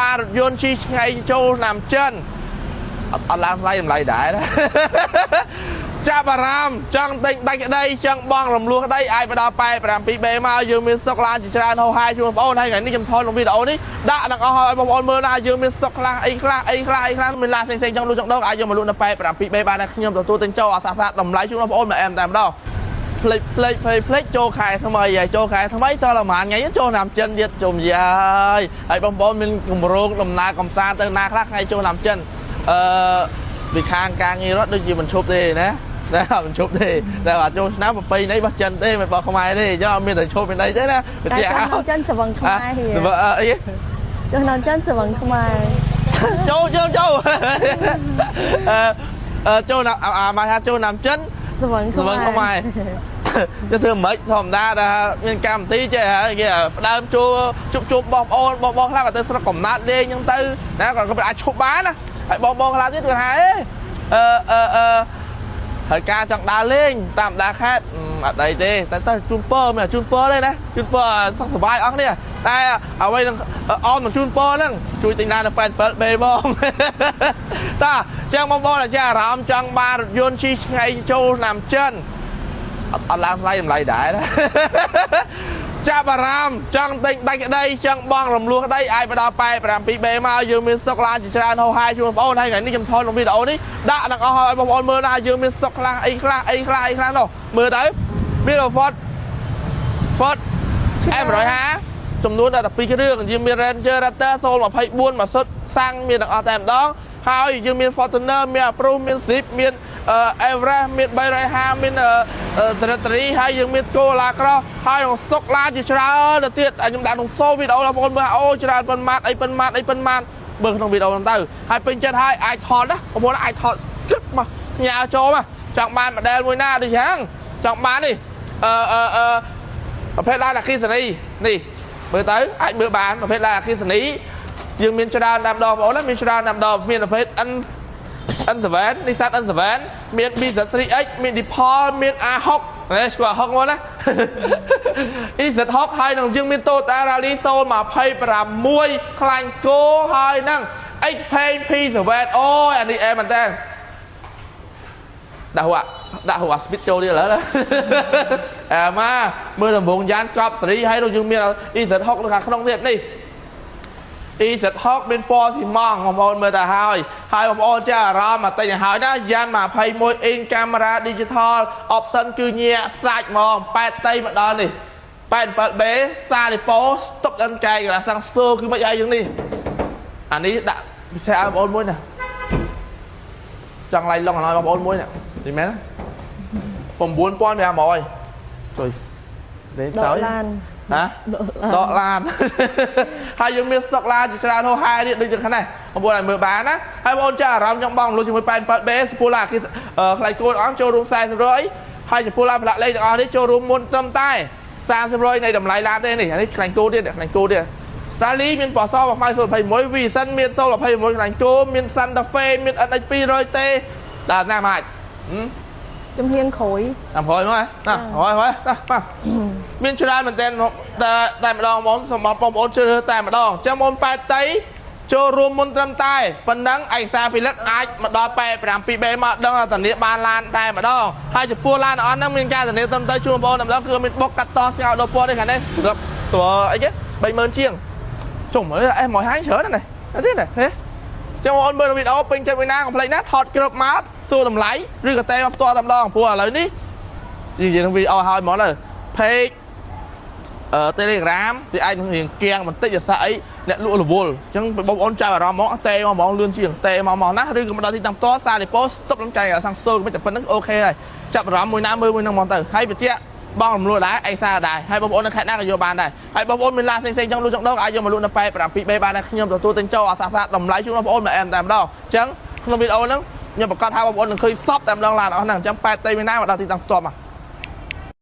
បានរថយន្តជិះឆ្ងាយចូលឆ្នាំចិនអត់អត់ឡើងថ្លៃតម្លៃដែរណា ចាប់អារម្មណ៍ចង់ទិញដាច់ក្តីចង់បងរំលោះក្តីអាចមកដល់ 87B មកយើងមានស្តុកឡានជាច្រើនហោហាយជូនបងប្អូនហើយថ្ងៃនេះខ្ញុំថតក្នុងវីដេអូនេះដាក់ទាំងអស់ឲ្យបងប្អូនមើលថាយើងមានស្តុកខ្លះអីខ្លះអីខ្លះអីខ្លះមានឡានផ្សេងៗចង់លក់ចង់ដូរអាចយកមកលក់នៅ 87B បានដែរខ្ញុំទទួលទិញចូលអាសាសាតម្លៃជូនបងប្អូនមកអែមតែម្ដង ភ្លេចភ្លេចភ្លេចភ្លេចចូលខែថ្មីហើយចូលខែថ្មីសល់ប្រហែលថ្ងៃចូលឆ្នាំចិនទៀតជុំយាយហើយបងប្អូនមានគម្រោងដំណើរកំសាន្តទៅណាខ្លះថ្ងៃចូលឆ្នាំចិនអឺពីខាងការងាររដ្ឋដូចជាមិនឈប់ទេណាណាមិនឈប់ទេតែអត់ចូលឆ្នាំប្រពៃណីរបស់ចិនទេមិនរបស់ខ្មែរទេអញ្ចឹងអត់មានតែឈប់មានអីទេណា តែចូលឆ្នាំចិនស្វឹងខ្មែរហៀ អី ចូលឆ្នាំចិនស្វឹងខ្មែរ ចូលចូលចូលអឺអឺចូលណាអាមកថាចូលឆ្នាំចិន ស្វឹង ស្វឹងខ្មែរ ទៅធ្វើមិនធម្មតាដែលមានកម្មវិធីចេះហើយគេផ្ដើមជួជុបជុំបងប្អូនបងបងខ្លះក៏ទៅស្រុកកំណើតលេងហ្នឹងទៅណាក៏ក៏អាចឈប់បានណាហើយបងបងខ្លះទៀតគាត់ថាអេអឺអឺអឺហើយការចង់ដើរលេងតាមដាខេត្តអត់អីទេតែទៅជូនពរមានជូនពរទេណាជូនពរសុខសប្បាយអស់គ្នាតែអ្វីនឹងអមនឹងជូនពរហ្នឹងជួយទិញឡាននៅ 87B ហ្មង តាចឹងបងប្អូនអាចារ្យអារម្មណ៍ចង់បានរថយន្តជិះឆ្ងាយចូលឆ្នាំចិន អត់អត់ឡើងថ្លៃតម្លៃដែរណា ចាប់អារម្មណ៍ចង់ទិញដាច់ក្តីចង់បងរំលោះក្តីអាចមកដល់ 87B មកយើងមានស្តុកឡានជាច្រើនហោហាយជូនបងប្អូនហើយថ្ងៃនេះខ្ញុំថតក្នុងវីដេអូនេះដាក់ទាំងអស់ឲ្យបងប្អូនមើលថាយើងមានស្តុកខ្លះអីខ្លះអីខ្លះអីខ្លះនោះមើលទៅមាន Ford F150 ចំនួនដល់12គ្រឿងយើងមាន Ranger Raptor 024មួយសុទ្ធសាំងមានទាំងអស់តែម្ដងហើយយើងមាន Fortuner មាន Approved មាន Zip មាន Everest មាន350មាន Territory ហើយយើងមាន Corolla Cross ហើយក្នុងស្តុកឡានជាច្រើនទៅទៀតខ្ញុំដាក់ក្នុងសូវីដេអូដល់បងប្អូនមើលអូច្រើនប៉ុន្មានអីប៉ុន្មានអីប៉ុន្មានមើលក្នុងវីដេអូហ្នឹងទៅហើយពេញចិត្តហើយអាចថតណាបងប្អូនអាចថត script មកញ៉ាចូលមកចង់បាន model មួយណាដូចយ៉ាងចង់បាននេះអឺអឺអឺប្រភេទឡានអគ្គិសនីនេះមើលទៅអាចមើលបានប្រភេទឡានអគ្គិសនីយើងមានច្រើនតាមដងបងប្អូនណាមានច្រើនតាមដងមានប្រភេទ N N7 Nissan N7 មាន BZ3X មាន Deepal មាន A6 នេះស្គាល់ A6 មកណា EZ6 ហើយនឹងយើងមាន Toyota Rally 026ខ្លាញ់គោហើយនឹង Xpeng P7 អូយអានេះអែមែនតើដាក់ហួដាក់ហួ speed ចូលទៀតឥឡូវណា អែមកមើលដំបងយ៉ានកប់សេរីហើយនឹងយើងមាន EZ6 នៅខាងក្នុងទៀតនេះ EZ6 មានពណ៌ស៊ីម៉ងបងប្អូនមើលទៅហើយហើយបងប្អូនចាអារម្មណ៍មកទិញឲ្យហើយណាយ៉ាន21អ៊ីនកាមេរ៉ា digital option គឺញាក់សាច់ហ្មង8តីមកដល់នេះ 87B សាលីប៉ូស្តុកដិនកែកន្លះសាំងសូគឺមិនឲ្យយើងនេះអានេះដាក់ពិសេសឲ្យបងប្អូនមួយណាចង់ឡៃឡុងឲ្យបងប្អូនមួយណានេះមែនណា9500ជួយលេង ដ សើច កឡាន ហ៎ ដកឡាន ដកឡាន ហើយយើងមានស្តុកឡានជាច្រើនហោហាយទៀតដូចជាខាងនេះបងប្អូនឲ្យមើលបានណាហើយបងប្អូនចាអារម្មណ៍ចង់បងលុយជាមួយ 87B ចំពោះឡានអគ្គិខ្លាយគោលអង្គចូលរួម40%ហើយចំពោះឡានផ្លាកលេខទាំងអស់នេះចូលរួមមុនត្រឹមតែ30%នៃតម្លៃឡានទេនេះអានេះខ្លាញ់គោទៀតខ្លាញ់គោទៀតស្តាលីមានពណ៌សពណ៌ខ្មៅ021 Vision មាន021ខ្លាញ់គោមាន Santa Fe មាន NX 200ទេដល់ណាមកហឹម ជំហានក្រោយ តាមក្រោយមកណាក្រោយក្រោយណាបាទមានច្រើនមែនតើតែតែម្ដងហ្មងសម្រាប់បងប្អូនជ្រើសរើសតែម្ដងអញ្ចឹងបងប៉ែតតៃចូលរួមមុនត្រឹមតែប៉ុណ្ណឹងឯកសារពិលឹកអាចមកដល់ 87B មកដឹងថាធានាបានឡានតែម្ដងហើយចំពោះឡានអស់ហ្នឹងមានការធានាត្រឹមត្រូវជូនបងប្អូនតែម្ដងគឺមានបុកកាត់តស្ងោដល់ពណ៌នេះខាងនេះស្រុកស្រួលអីគេ30000ជាងជុំអេមកហាញច្រើនណាស់នេះទៀតណាហេចឹងបងប្អូនមើលវីដេអូពេញចិត្តមួយណាកុំភ្លេចណាថតគ្រប់មកសួរតម្លៃឬក៏ទេមកផ្ទាល់តែម្ដងព្រោះឥឡូវនេះ និយាយនឹងវីដេអូហើយហ្មងទៅ page Telegram វាអាចនឹងរៀងគៀងបន្តិចដោយសារអីអ្នកលក់រវល់អញ្ចឹងបងប្អូនចាប់អារម្មណ៍ហ្មងទេមកហ្មងលឿនជាងទេមកហ្មងណាឬក៏មកដល់ទីតាំងផ្ទាល់សាលីប៉ូស្តុកនឹងចៃសាំងសូលមិនតែប៉ុណ្្នឹង OK ហើយចាប់អារម្មណ៍មួយណាមើលមួយហ្នឹងហ្មងទៅហើយបញ្ជាក់បងរំលោះដែរឯសារដែរហើយបងប្អូននៅខេត្តណាក៏យកបានដែរហើយបងប្អូនមានឡានផ្សេងៗចង់លក់ចង់ដូរអាចយកមកលក់នៅ 87B បានដែរខ្ញុំទទួលទិញចូលអាសាសាតម្លៃជូនបងប្អូនមកអែមតែម្ដងអញ្ចឹងក្នុងវីដេអូហ្នឹងខ្ញុំប្រកាសថាបងប្អូននឹងឃើញសពតែម្ដងឡានអស់ហ្នឹងអញ្ចឹង8តៃមីណាមកដល់ទីតាំងផ្ទាល់មក